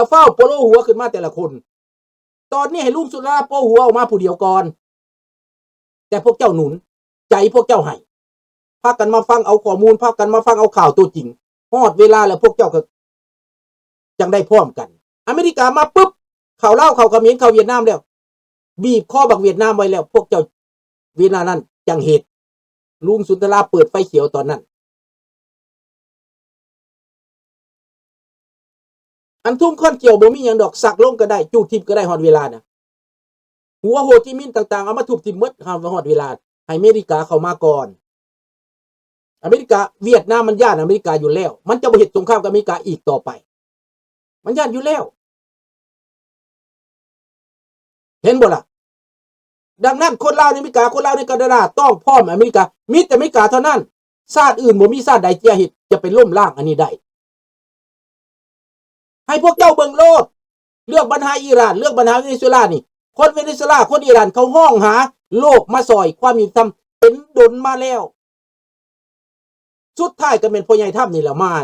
ກໍຟ້າວໂປໂລຫົວຂຶ້ນມາແຕ່ລະຄົນ. ຕອນນີ້ໃຫ້ລຸງສຸນທະລາໂປໂລຫົວອອກມາຜູ້ດຽວກ່ອນ. ແຕ່ພວກເຈົ້າໜູນໃຈພວກເຈົ້າໃຫ້ ພາກັນມາຟັງເອົາຂໍ້ມູນ, ພາກັນມາຟັງເອົາຂ່າວຕົວຈິງ. ຮອດເວລາແລ້ວພວກເຈົ້າກໍຈັ່ງໄດ້ພ້ອມກັນ. ອາເມລິກາມາປຶບ ເຂົ້າລາວ, ເຂົ້າຂະເໝນ, ເຂົ້າຫວຽດນາມແລ້ວ ບີບຄໍບັກຫວຽດນາມໄວ້ແລ້ວ ພວກເຈົ້າເວລານັ້ນຈັ່ງເຮັດ. ລຸງສຸນທະລາເປີດໄຟຂຽວຕອນນັ້ນ. ອັນທຸ່ມຄອນຂຽວບໍ່ມີຫຍັງດອກ, ສັກລົງກໍໄດ້, ຈູດຖິ້ມກໍໄດ້, ຮອດເວລານະ ຫົວໂຮຈິມິນຕ່າງໆ ເອົາມາທຸບຖິ້ມໝົດ, ຮອດເວລາໃຫ້ອາເມລິກາເຂົ້າມາກ່ອນ. ອາເມລິກາ, ຫວຽດນາມມັນຢ້ານອາເມລິກາຢູ່ແລ້ວ, ມັນຈະບໍ່ເຮັດສົງຄາມກັບອາເມລິກາອີກຕໍ່ໄປ, ມັນຢ້ານຢູ່ແລ້ວ. ເຫັນບໍ່ລະ? ດັ່ງນັ້ນ ຄົນລາວໃນອາເມລິກາ, ຄົນລາວໃນການາດາ ຕ້ອງພ້ອມອາເມລິກາ, ມີແຕ່ອາເມລິກາເທົ່ານັ້ນ, ຊາດອື່ນບໍ່ມີຊາດໃດທີ່ຈະເຮັດ, ຈະໄປລົ້ມລ້າງອັນນີ້ໄດ້. ໃຫ້ພວກເຈົ້າເບິ່ງໂລດ, ເລື່ອງບັນຫາອີຣານ, ເລື່ອງບັນຫາເວເນຊູເອລານີ້, ຄົນເວເນຊູເອລາ, ຄົນອີຣານ ເຂົາຮ້ອງຫາໂລກມາຊ່ອຍຄວາມຍຸຕິທຳເປັນດົນມາແລ້ວ. ສຸດທ້າຍກໍແມ່ນພໍ່ໃຫຍ່ທຳນີ້ແຫຼະມາ.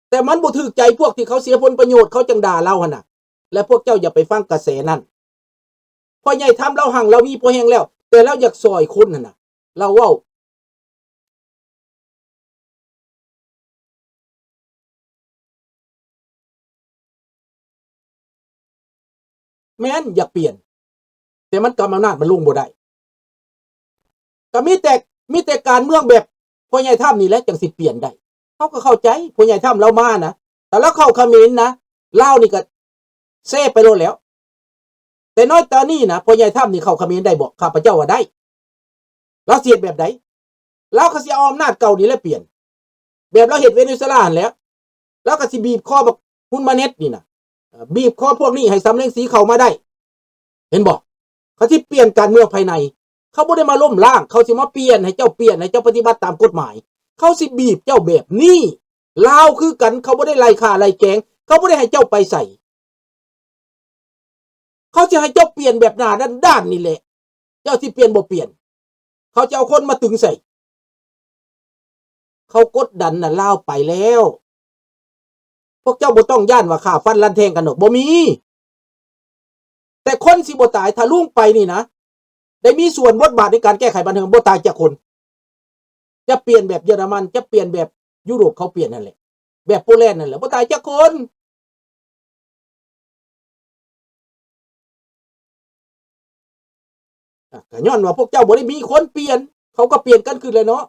ແຕ່ມັນບໍ່ຖືກໃຈພວກທີ່ເຂົາເສຍຜົນປະໂຫຍດ, ເຂົາຈຶ່ງດ່າລາວຫັ້ນນະ. ແລະ ພວກເຈົ້າຢ່າໄປຟັງກະແສນັ້ນ. ພໍ່ໃຫຍ່ທຳລາວຮັ່ງລາວມີພໍແຮງແລ້ວ, ແຕ່ລາວຢາກຊ່ອຍຄົນຫັ້ນນະ. ລາວເວົ້າ ແມ່ນຢາກປ່ຽນ, ແຕ່ມັນກຳອຳນາດມັນລົງບໍ່ໄດ້. ກໍມີແຕ່, ມີແຕ່ການເມືອງແບບພໍ່ໃຫຍ່ທຳນີ້ແຫຼະຈັ່ງຊິປ່ຽນໄດ້. ເຮົາກໍເຂົ້າໃຈ, ພໍ່ໃຫຍ່ທຳລາວມານະ, ຖ້າລາວເຂົ້າຂະເໝນນະ, ລາວນີ້ກໍເຊໄປໂລດແລ້ວ. ແຕ່ນ້ອຍຕອນນີ້ນະ, ພໍ່ໃຫຍ່ທຳນີ້ເຂົ້າຂະເໝນໄດ້ບໍ່? ຂ້າພະເຈົ້າວ່າໄດ້. ລາວຊິເຮັດແບບໃດ? ລາວກໍຊິເອົາອຳນາດເກົ່ານີ້ແຫຼະປ່ຽນ, ແບບລາວເຮັດເວເນຊູເອລາຫັ້ນແຫຼະ. ລາວກໍຊິບີບຄໍບັກຮຸນມາເນັດນີ້ນະ, ເອີ ບີບຄໍພວກນີ້ໃຫ້ສຳເລັງສີເຂົ້າມາໄດ້. ເຫັນບໍ່? ເຂົາຊິປ່ຽນການເມືອງພາຍໃນ. ເຂົາບໍ່ໄດ້ມາລົ້ມລ້າງ, ເຂົາຊິມາປ່ຽນ, ໃຫ້ເຈົ້າປ່ຽນ, ໃຫ້ເຈົ້າປະຕິບັດຕາມກົດໝາຍ. ເຂົາຊິບີບເຈົ້າແບບນີ້. ລາວຄືກັນ, ເຂົາບໍ່ໄດ້ໄລ່ຂ້າໄລ່ແກງ, ເຂົາບໍ່ໄດ້ໃຫ້ເຈົ້າໄປໃສ. ເຂົາຊິໃຫ້ເຈົ້າປ່ຽນແບບໜ້າດ້ານໆນີ້ແຫຼະ. ເຈົ້າຊິປ່ຽນບໍ່ປ່ຽນ? ເຂົາຈະເອົາຄົນມາຕຶງໃສ່. ເຂົາກົດດັນນະ, ລາວໄປແລ້ວ. ພວກເຈົ້າບໍ່ຕ້ອງຢ້ານວ່າຂ້າຟັນລັນແທງກັນດອກ, ບໍ່ມີ. ແຕ່ຄົນຊິບໍ່ຕາຍ, ຖ້າລຸງໄປນີ້ນະ, ໄດ້ມີສ່ວນບົດບາດໃນການແກ້ໄຂບັນຫາ, ບໍ່ຕາຍຈັກຄົນ. ຈະປ່ຽນແບບເຢຍລະມັນ, ຈະປ່ຽນແບບຢູໂຣບເຂົາປ່ຽນຫັ້ນແຫຼະ, ແບບໂປແລນນັ້ນແຫຼະ, ບໍ່ຕາຍຈັກຄົນ. ອາ ກໍຍ້ອນວ່າພວກເຈົ້າບໍ່ໄດ້ມີຄົນປ່ຽນ, ເຂົາກໍປ່ຽນກັນຂຶ້ນແຫຼະເນາະ.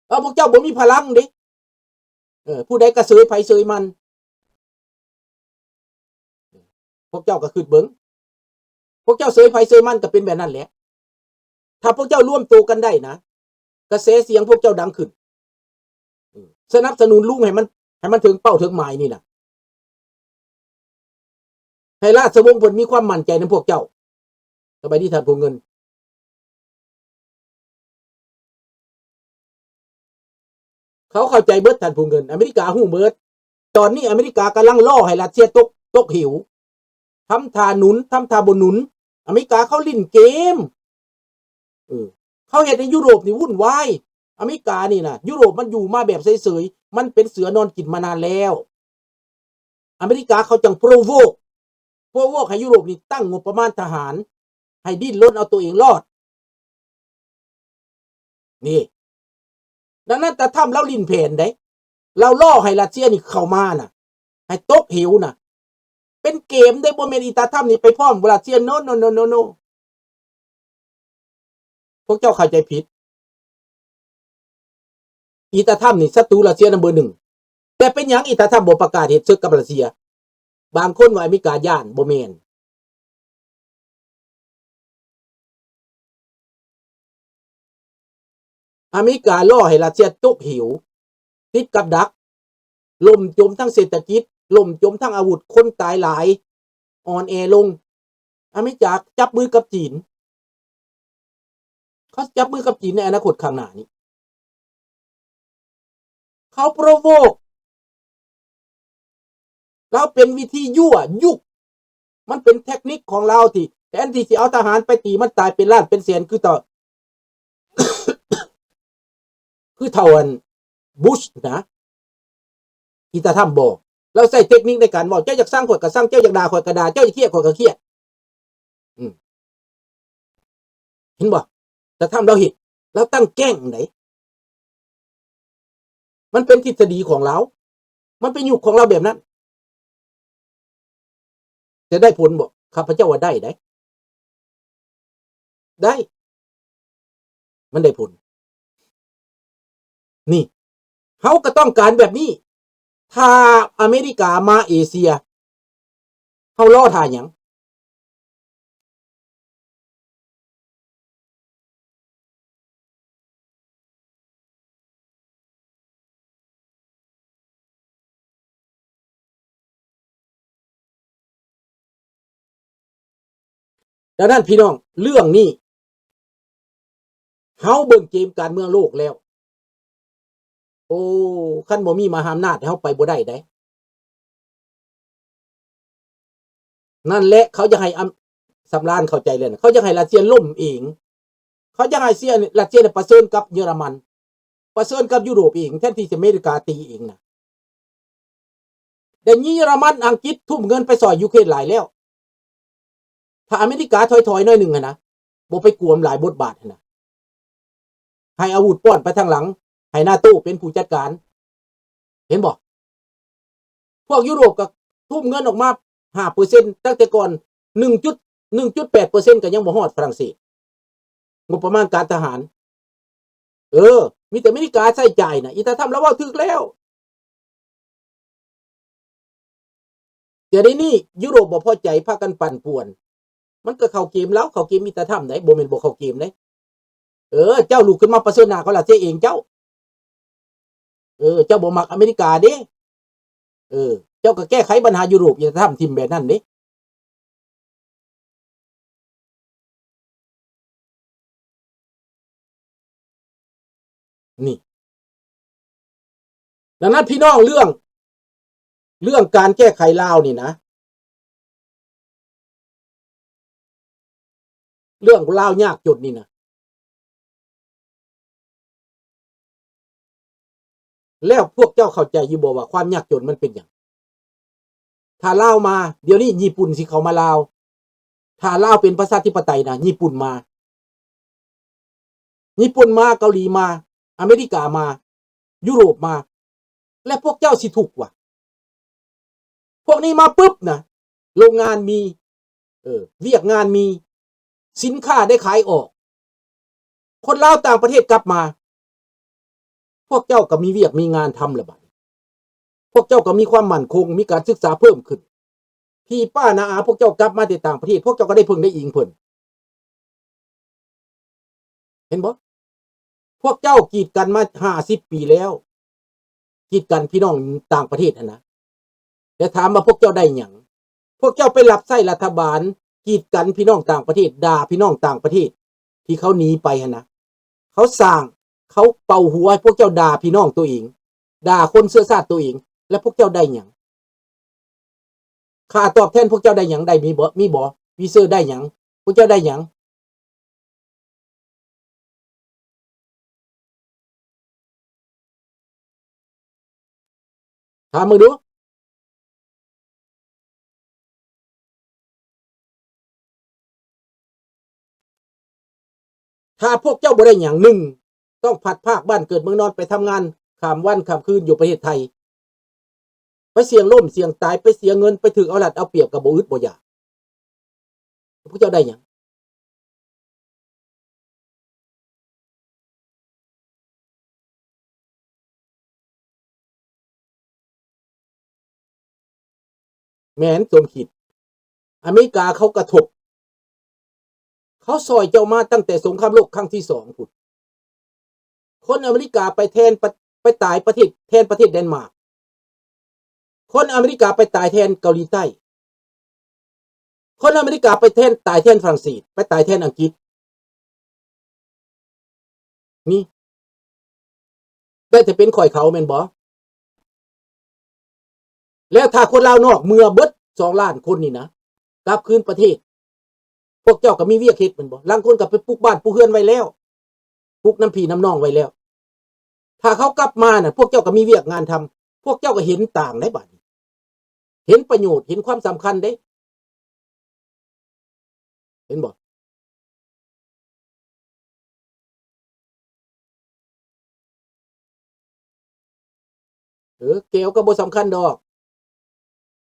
ເອີ ພວກເຈົ້າບໍ່ມີພະລັງເດ້. ເອີ ຜູ້ໃດກໍເຊີຍໃຜເຊີຍມັນ. ພວກເຈົ້າກໍຄິດເບິ່ງ, ພວກເຈົ້າເຊີຍໃຜເຊີຍມັນກໍເປັນແບບນັ້ນແຫຼະ. ຖ້າພວກເຈົ້າລວມໂຕກັນໄດ້ນະ, ກະແສສຽງພວກເຈົ້າດັງຂຶ້ນ. ເອີ ສະໜັບສະໜູນລຸງໃຫ້ມັນ, ໃຫ້ມັນເຖິງເປົ້າເຖິງໝາຍນີ້ນະ. ໃຫ້ລາຊະວົງເພິ່ນມີຄວາມໝັ້ນໃຈນຳພວກເຈົ້າ. ສະບາຍດີທ່ານຜູ້ເງິນ. ເຂົາເຂົ້າໃຈເບິດທ່ານຜູ້ເງິນ, ອາເມລິກາຮູ້ເບິດ. ຕອນນີ້ອາເມລິກາກຳລັງລໍໃຫ້ຣັດເຊຍຕົກ, ຕົກເຫວ. ທຳທ່າໜູນ, ທຳທ່າບໍ່ໜູນ. ອາເມລິກາເຂົາຫຼິ້ນເກມ. ເອີ ເຂົາເຮັດໃຫ້ຢູໂຣບນີ້ວຸ່ນວາຍ. ອາເມລິການີ້ນະ, ຢູໂຣບມັນຢູ່ມາແບບເສີຍໆ, ມັນເປັນເສືອນອນກິນມານານແລ້ວ. ອາເມລິກາເຂົາຈັ່ງໂປຣໂວກ, ໂປຣໂວກໃຫ້ຢູໂຣບນີ້ຕັ້ງງົບປະມານທະຫານ ໃຫ້ດີ້ນລົນເອົາຕົວເອງລອດ. ນີ້. ດັ່ງນັ້ນຕາທຳລາວຫຼິ້ນແຜນເດ້. ລາວລໍໃຫ້ຣັດເຊຍນີ້ເຂົ້າມານະ, ໃຫ້ຕົກເຫວນະ. ເປັນເກມເດ້, ບໍ່ແມ່ນອີຕາທຳນີ້ໄປພ້ອມຣັດເຊຍ. ໂນ ໂນ ໂນ ໂນ ໂນ. ພວກເຈົ້າເຂົ້າໃຈຜິດ. ອີຕາທຳນີ້ສັດຕູຣັດເຊຍນຳເບີໜຶ່ງ. ແຕ່ເປັນຫຍັງອີຕາທຳບໍ່ປະກາດເຮັດເສິກກັບຣັດເຊຍ? ບາງຄົນວ່າອາເມລິກາຢ້ານ, ບໍ່ແມ່ນ. ອາເມລິກາລໍໃຫ້ຣັດເຊຍຕົກເຫວ, ຕິດກັບດັກ, ລົ້ມຈົມທາງເສດຖະກິດ, ລົ້ມຈົມທາງອາວຸດ, ຄົນຕາຍຫຼາຍ, ອ່ອນແອລົງ. ອາເມລິກາຈັບມືກັບຈີນ. ເຂົາຈັບມືກັບຈີນໃນອະນາຄົດຂ້າງໜ້ານີ້. ເຂົາໂປຣໂວກ. ລາວເປັນວິທີຍົວະຍຸກ. ມັນເປັນເທັກນິກຂອງລາວທີ່ແທນທີ່ຊິເອົາທະຫານໄປຕີມັນຕາຍເປັນລ້ານເປັນແສນ ຄືເທົ່າ ຄືເທົ່າອັນ Bush ນະ. ອີຕາທຳບໍ່? ລາວໃຊ້ເຕັກນິກໃນການເວົ້າ ເຈົ້າຢາກຊັງຂ້ອຍກໍຊັງ ເຈົ້າຢາກດ່າຂ້ອຍກໍດ່າ ເຈົ້າຢາກຄຽດຂ້ອຍກໍຄຽດ. ອືມ ເຫັນບໍ່? ແຕ່ທຳລາວເຮັດ ລາວຕັ້ງແກ້ງໃດ໋ ມັນເປັນທິດສະດີຂອງລາວ ມັນເປັນຍຸກຂອງລາວແບບນັ້ນ. ຈະໄດ້ຜົນບໍ່? ຂ້າພະເຈົ້າວ່າໄດ້ໃດ໋ ໄດ້ ມັນໄດ້ຜົນ. ນີ້ ເຮົາກໍຕ້ອງການແບບນີ້. ຖ້າອາເມລິກາມາເອເຊຍ ເຮົາລໍຖ້າຫຍັງ? ດັ່ງນັ້ນ ພີ່ນ້ອງ ເລື່ອງນີ້ ເຮົາເບິ່ງເກມການເມືອງໂລກແລ້ວ ໂອ້ ຄັນບໍ່ມີມະຫາອຳນາດ ເຮົາໄປບໍ່ໄດ້ໃດ໋. ນັ້ນແຫຼະ ເຂົາຢາກໃຫ້ອຳ ສຳລານເຂົ້າໃຈແລ້ວນະ ເຂົາຢາກໃຫ້ຣັດເຊຍລົ້ມເອງ ເຂົາຢາກໃຫ້ເຊຍ ຣັດເຊຍປະເຊີນກັບເຢຍລະມັນ ປະເຊີນກັບຢູໂຣບເອງ ແທນທີ່ຈະອາເມລິກາຕີເອງນະ. ດຽວນີ້ເຢຍລະມັນ ອັງກິດທຸ່ມເງິນໄປຊ່ອຍຢູເຄຣນຫຼາຍແລ້ວ. ຖ້າອາເມລິກາຖອຍໆໜ້ອຍໜຶ່ງຫັ້ນນະ ບໍ່ໄປກວມຫຼາຍບົດບາດຫັ້ນນະ ໃຫ້ອາວຸດປ້ອນໄປທາງຫຼັງ ໃຫ້ນາໂຕເປັນຜູ້ຈັດການ ເຫັນບໍ່? ພວກຢູໂຣບກໍທຸ່ມເງິນອອກມາຫ້າເປີເຊັນ ຕັ້ງແຕ່ກ່ອນ ໜຶ່ງຈຸດ ໜຶ່ງຈຸດແປດເປີເຊັນ ກໍຍັງບໍ່ຮອດຝຣັ່ງເສດ ງົບປະມານການທະຫານ. ເອີ ມີແຕ່ອາເມລິກາໃຊ້ຈ່າຍນະ ອີຕາທຳລາວເວົ້າຖືກແລ້ວ. ແຕ່ດຽວນີ້ຢູໂຣບບໍ່ພໍໃຈ ພາກັນປັ່ນປ່ວນ ມັນກໍເຂົ້າເກມລາວ ເຂົ້າເກມອີຕາທຳໃດ໋ ບໍ່ແມ່ນບໍ່ເຂົ້າເກມໃດ໋. ເອີ ເຈົ້າລຸກຂຶ້ນມາປະເຊີນໜ້າເຂົາລະເສຍເອງເຈົ້າ. ເອີ ເຈົ້າບໍ່ມັກອາເມລິກາເດ້. ເອີ ເຈົ້າກໍແກ້ໄຂບັນຫາຢູໂຣບ ຢ່າທຳຖິ້ມແບບນັ້ນເດ້. ນີ້ ດັ່ງນັ້ນ ພີ່ນ້ອງ ເລື່ອງ ເລື່ອງການແກ້ໄຂລາວນີ້ນະ ເລື່ອງລາວຍາກຈົນນີ້ນະ ແລ້ວພວກເຈົ້າເຂົ້າໃຈຢູ່ບໍ່ວ່າຄວາມຍາກຈົນມັນເປັນຫຍັງ? ຖ້າລາວມາ ດຽວນີ້ຍີ່ປຸ່ນຊິເຂົ້າມາລາວ ຖ້າລາວເປັນປະຊາທິປະໄຕນະ ຍີ່ປຸ່ນມາ ຍີ່ປຸ່ນມາ ເກົາຫຼີມາ ອາເມລິກາມາ ຢູໂຣບມາ ແລະ ພວກເຈົ້າຊິທຸກຫວາ? ພວກນີ້ມາປຶບນະ ໂລງງານມີ ເອີ ວຽກງານມີ ສິນຄ້າໄດ້ຂາຍອອກ ຄົນລາວຕ່າງປະເທດກັບມາ ພວກເຈົ້າກໍມີວຽກມີງານທຳລະບາດນີ້ ພວກເຈົ້າກໍມີຄວາມໝັ້ນຄົງ ມີການສຶກສາເພີ່ມຂຶ້ນ ພີ່ປ້ານ້າອາພວກເຈົ້າກັບມາແຕ່ຕ່າງປະເທດ ພວກເຈົ້າກໍໄດ້ເພິ່ງໄດ້ອີງເພິ່ນ ເຫັນບໍ່? ພວກເຈົ້າກີດກັນມາຫ້າສິບປີແລ້ວ ກີດກັນພີ່ນ້ອງຕ່າງປະເທດຫັ້ນນະ ແຕ່ຖາມວ່າພວກເຈົ້າໄດ້ຫຍັງ? ພວກເຈົ້າໄປຮັບໃຊ້ລັດຖະບານ ກີດກັນພີ່ນ້ອງຕ່າງປະເທດ ດ່າພີ່ນ້ອງຕ່າງປະເທດ ທີ່ເຂົາໜີໄປຫັ້ນນະ ເຂົາສ້າງ ເຂົາເປົ່າຫົວໃຫ້ພວກເຈົ້າດ່າພີ່ນ້ອງໂຕເອງ ດ່າຄົນເຊື້ອຊາດໂຕເອງ ແລ້ວພວກເຈົ້າໄດ້ຫຍັງ? ຄ່າຕອບແທນພວກເຈົ້າໄດ້ຫຍັງ? ໄດ້ມີບໍ່? ມີບໍ່? ວີເຊີໄດ້ຫຍັງ? ພວກເຈົ້າໄດ້ຫຍັງ? ຖາມເບິ່ງດູ. ຖ້າພວກເຈົ້າບໍ່ໄດ້ຫຍັງ, ໜຶ່ງ ຕ້ອງພັດພາກບ້ານເກີດເມືອງນອນ ໄປທຳງານຂ້າມວັນຂ້າມຄືນຢູ່ປະເທດໄທ, ໄປສ່ຽງລົ້ມສ່ຽງຕາຍ, ໄປເສຍເງິນ, ໄປຖືກເອົາລັດເອົາປຽບກໍບໍ່ອຶດບໍ່ຢາກ. ພວກເຈົ້າໄດ້ຫຍັງ? ແມ່ນ ສົມຄິດ ອາເມລິກາເຂົາກະທົບ ເຂົາຊ່ອຍເຈົ້າມາຕັ້ງແຕ່ສົງຄາມໂລກຄັ້ງທີສອງພຸ້ນ. ຄົນອາເມລິກາໄປແທນປະ ໄປຕາຍປະເທດ ແທນປະເທດແດນມາກ. ຄົນອາເມລິກາໄປຕາຍແທນເກົາຫຼີໃຕ້. ຄົນອາເມລິກາໄປແທນ ຕາຍແທນຝຣັ່ງເສດ ໄປຕາຍແທນອັງກິດ. ນີ້ ໄດ້ແຕ່ເປັນຂ້ອຍເຂົາແມ່ນບໍ່? ແລ້ວຖ້າຄົນລາວນອກເມືອເບິດສອງລ້ານຄົນນີ້ນະ ກັບຄືນປະເທດ, ພວກເຈົ້າກໍມີວຽກເຮັດແມ່ນບໍ່? ລາງຄົນກໍໄປປຸກບ້ານປຸກເຮືອນໄວ້ແລ້ວ, ປຸກນຳພີ່ນຳນ້ອງໄວ້ແລ້ວ. ຖ້າເຂົາກັບມານະ ພວກເຈົ້າກໍມີວຽກງານທຳ, ພວກເຈົ້າກໍເຫັນຕ່າງໃດບາດນີ້. ເຫັນປະໂຫຍດ ເຫັນຄວາມສຳຄັນເດ້ ເຫັນບໍ່? ເອີ ແກວກໍບໍ່ສຳຄັນດອກ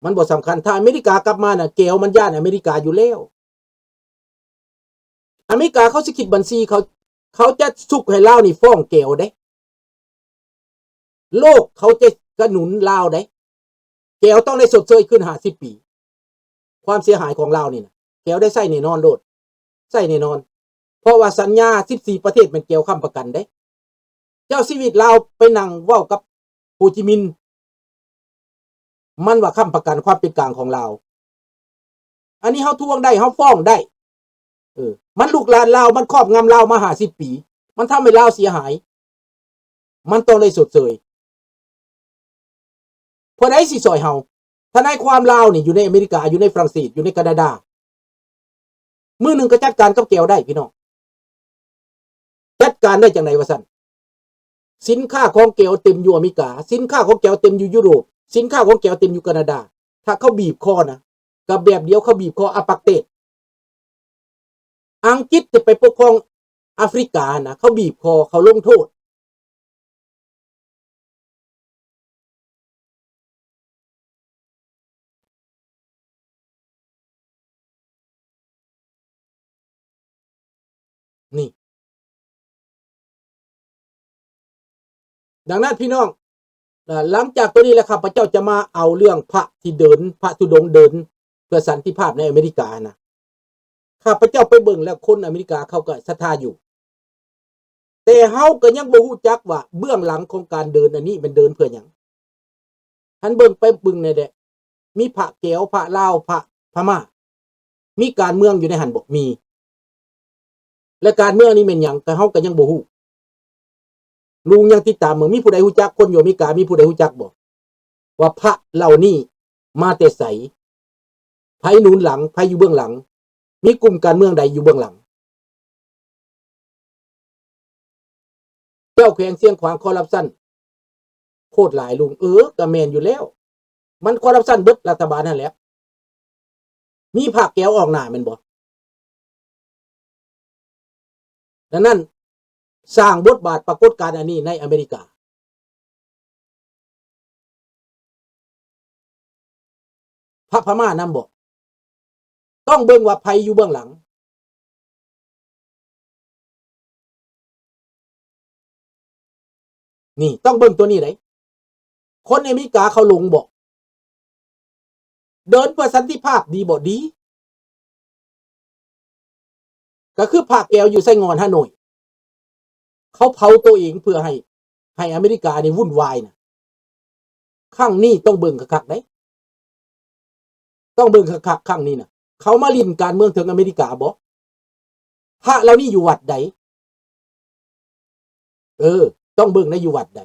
ມັນບໍ່ສຳຄັນ. ຖ້າອາເມລິກາກັບມານະ ແກວມັນຢ້ານອາເມລິກາຢູ່ແລ້ວ. ອາເມລິກາເຂົາຊິຄິດບັນຊີ ເຂົາ ເຂົາຈະຊຸກໃຫ້ລາວນີ້ຟ້ອງແກວເດ້. ໂລກເຂົາຈະກະໜູນລາວເດ້. ແກວຕ້ອງໄດ້ຊົດເຊີຍຄືນຫ້າສິບປີ ຄວາມເສຍຫາຍຂອງລາວນີ້ນະ ແກວໄດ້ໃຊ້ແນ່ນອນໂລດ ໃຊ້ແນ່ນອນ. ເພາະວ່າສັນຍາສິບສີ່ປະເທດແມ່ນແກວຄ້ຳປະກັນເດ້. ເຈົ້າຊີວິດລາວໄປນັ່ງເວົ້າກັບໂຮຈິມິນ ມັນວ່າຄ້ຳປະກັນຄວາມເປັນກາງຂອງລາວ. ອັນນີ້ເຮົາທວງໄດ້ ເຮົາຟ້ອງໄດ້. ເອີ ມັນລຸກລານລາວ ມັນຄອບງຳລາວມາຫ້າສິບປີ ມັນທຳໃຫ້ລາວເສຍຫາຍ ມັນຕ້ອງໄດ້ຊົດເຊີຍ. ຜູ້ໃດຊິຊ່ອຍເຮົາ? ທະນາຍຄວາມລາວນີ້ຢູ່ໃນອາເມລິກາ ຢູ່ໃນຝຣັ່ງເສດ ຢູ່ໃນການາດາ ມື້ໜຶ່ງກໍຈັດການກັບແກວໄດ້ພີ່ນ້ອງ. ຈັດການໄດ້ຈັ່ງໃດວ່າຊັ້ນ? ສິນຄ້າຂອງແກວເຕັມຢູ່ອາເມລິກາ, ສິນຄ້າຂອງແກວເຕັມຢູ່ຢູໂຣບ, ສິນຄ້າຂອງແກວເຕັມຢູ່ການາດາ. ຖ້າເຂົາບີບຄໍນະ ກໍແບບດຽວເຂົາບີບຄໍອາປັກເຕດ. ອັງກິດຈະໄປປົກຄອງອາຟຣິການະ ເຂົາບີບຄໍ ເຂົາລົງໂທດ. ນີ້ ດັ່ງນັ້ນພີ່ນ້ອງ ເອີ ຫຼັງຈາກໂຕນີ້ແລ້ວ ຂ້າພະເຈົ້າຈະມາເອົາເລື່ອງພະທີ່ເດີນ ພະທຸດົງເດີນເພື່ອສັນຕິພາບໃນອາເມລິການະ. ຂ້າພະເຈົ້າໄປເບິ່ງແລ້ວ ຄົນອາເມລິກາເຂົາກໍສັດທາຢູ່ ແຕ່ເຮົາກໍຍັງບໍ່ຮູ້ຈັກວ່າເບື້ອງຫຼັງຂອງການເດີນອັນນີ້ແມ່ນເດີນເພື່ອຫຍັງ. ຫັ້ນເບິ່ງໄປເບິ່ງແດ່ ມີພະແກວ ພະລາວ ພະພະມ້າ ມີການເມືອງຢູ່ໃນຫັ້ນບໍ່? ມີ. ແລະການເມືອງນີ້ແມ່ນຫຍັງ ກໍເຮົາກໍຍັງບໍ່ຮູ້. ລຸງຍັງຕິດຕາມເບິ່ງ ມີຜູ້ໃດຮູ້ຈັກ? ຄົນຢູ່ອາເມລິກາມີຜູ້ໃດຮູ້ຈັກບໍ່ ວ່າພະເຫຼົ່ານີ້ມາແຕ່ໃສ? ໃຜໜູນຫຼັງ? ໃຜຢູ່ເບື້ອງຫຼັງ? ມີກຸ່ມການເມືອງໃດຢູ່ເບື້ອງຫຼັງ? ເຈົ້າແຂວງຊຽງຂວາງຄໍຣັບຊັນໂຄດຫຼາຍລຸງ. ເອີ ກໍແມ່ນຢູ່ແລ້ວ ມັນຄໍຣັບຊັນເບິດລັດຖະບານຫັ້ນແຫຼະ. ມີພະແກວອອກໜ້າແມ່ນບໍ່? ດັ່ງນັ້ນ ສ້າງບົດບາດປາກົດການອັນນີ້ໃນອາເມລິກາ. ພະພະມ້ານຳບໍ່? ຕ້ອງເບິ່ງວ່າໃຜຢູ່ເບື້ອງຫຼັງ. ນີ້ ຕ້ອງເບິ່ງຕົວນີ້ເດ້. ຄົນອາເມລິກາເຂົາຫຼົງບໍ່? ເດີນເພື່ອສັນຕິພາບດີບໍ່? ດີ. ກໍຄືພະແກວຢູ່ໄຊງ່ອນ ຮ່າໂນ້ຍ ເຂົາເຜົາໂຕເອງເພື່ອໃຫ້ ໃຫ້ອາເມລິການີ້ວຸ້ນວາຍນະ. ຄັ້ງນີ້ຕ້ອງເບິ່ງຄັກໆເດ້ ຕ້ອງເບິ່ງຄັກໆ ຄັ້ງນີ້ນະ ເຂົາມາຫຼິ້ນການເມືອງເຖິງອາເມລິກາບໍ່? ພະເຫຼົ່ານີ້ຢູ່ວັດໃດ? ເອີ ຕ້ອງເບິ່ງໄດ້ຢູ່ວັດໃດ.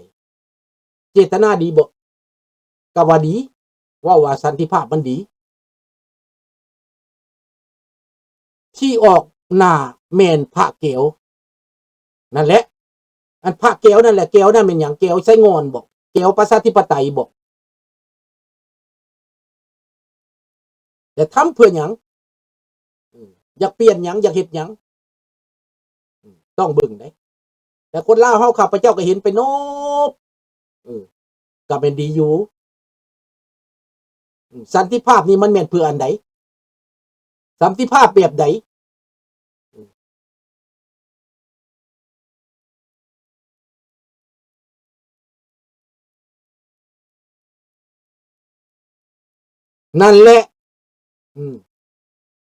ເຈດຕະນາດີບໍ່? ກໍວ່າດີ ເວົ້າວ່າສັນຕິພາບມັນດີ. ທີ່ອອກໜ້າແມ່ນພະແກວນັ້ນແຫຼະ. ອັນພະແກວນັ້ນແຫຼະ ແກວນັ້ນແມ່ນຫຍັງ? ແກວໄຊງ່ອນບໍ? ແກວປະຊາທິປະໄຕບໍ? ແລະທຳເພື່ອຫຍັງ? ອືມ ຢາກປ່ຽນຫຍັງ? ຢາກເຮັດຫຍັງ? ອືມ ຕ້ອງເບິ່ງເດ້. ແຕ່ຄົນລາວເຮົາ ຂ້າພະເຈົ້າກໍເຫັນໄປນອບ ເອີ ກໍແມ່ນດີຢູ່. ອືມ ສັນຕິພາບນີ້ມັນແມ່ນເພື່ອອັນໃດ? ສັນຕິພາບແບບໃດ? ອືມ ນັ້ນແຫຼະ ອືມ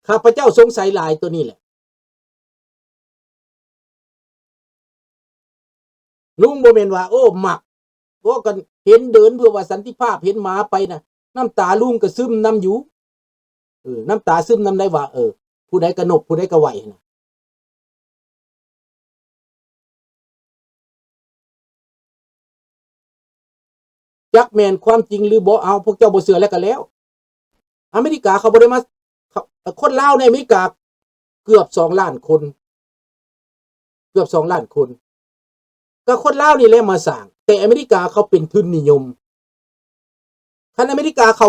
ຂ້າພະເຈົ້າສົງໄສຫຼາຍຕົວນີ້ແຫຼະ. ລຸງບໍ່ແມ່ນວ່າ ໂອ້ ມັກ ໂອ້ ກັນເຫັນເດີນເພື່ອວ່າສັນຕິພາບ ເຫັນໝາໄປນະ ນ້ຳຕາລຸງກໍຊຶມນຳຢູ່. ເອີ ນ້ຳຕາຊຶມນຳໄດ້ວ່າ ເອີ ຜູ້ໃດກະນົບ ຜູ້ໃດກະໄຫວ້ຫັ້ນນະ. ຈັກແມ່ນຄວາມຈິງຫຼືບໍ່ ເອົາ ພວກເຈົ້າບໍ່ເຊື່ອແລ້ວກໍແລ້ວ. ອາເມລິກາເຂົາບໍ່ໄດ້ມາ ເຂົາ ຄົນລາວໃນອາເມລິກາເກືອບສອງລ້ານຄົນ ເກືອບສອງລ້ານຄົນ ກໍຄົນລາວນີ້ແຫຼະມາສ້າງ. ແຕ່ອາເມລິກາເຂົາເປັນທຶນນິຍົມ. ຄັນອາເມລິກາເຂົາ